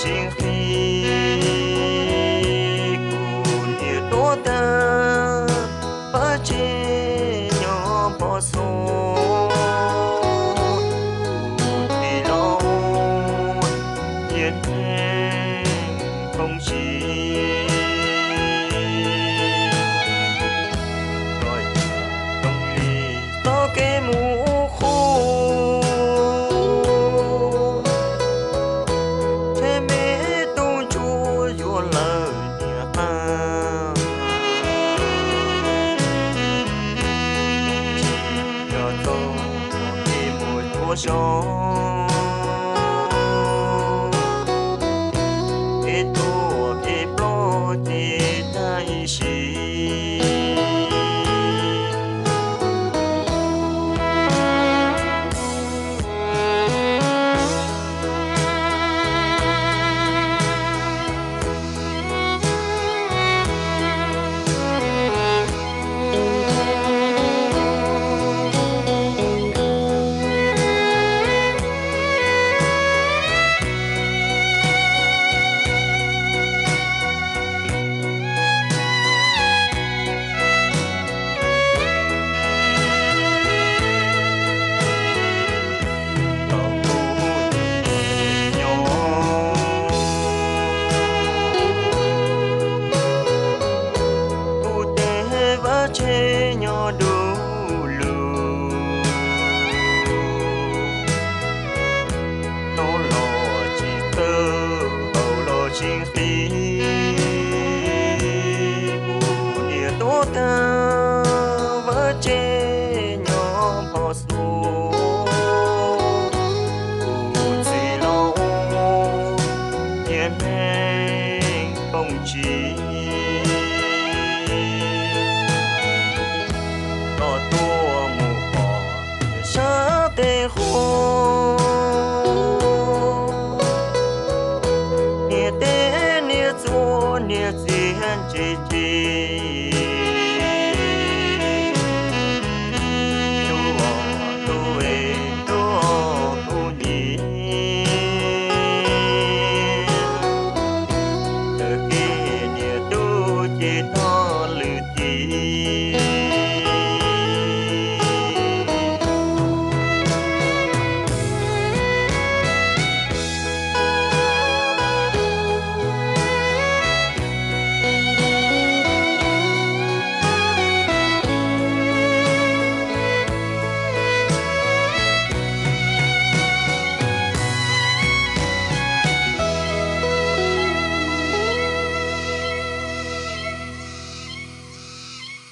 tsis nqhis. Kuv niam tuag tag, Vajtswv nyob pob xu, kuv txiv laus thiab neeg phooj ywg txoj kev mus qub, ntshe me tub ntsuag yuav lawm niam qab. Tsis yog txog kev mus tuag zog, kev tuag kev ploj ces tag ib sim. Tau kuv nyob kuv tej vaj tse nyob du lug, hnub los tsis txawj, hauv los tsis nqhis. Kuv niam tuag tag, vaj tse nyob pob xu, kuv txiv laus thiab neeg phooj ywg los tuaj mus pom niam sab tes qub. Niam teb niam txua niam txiv ntse tsi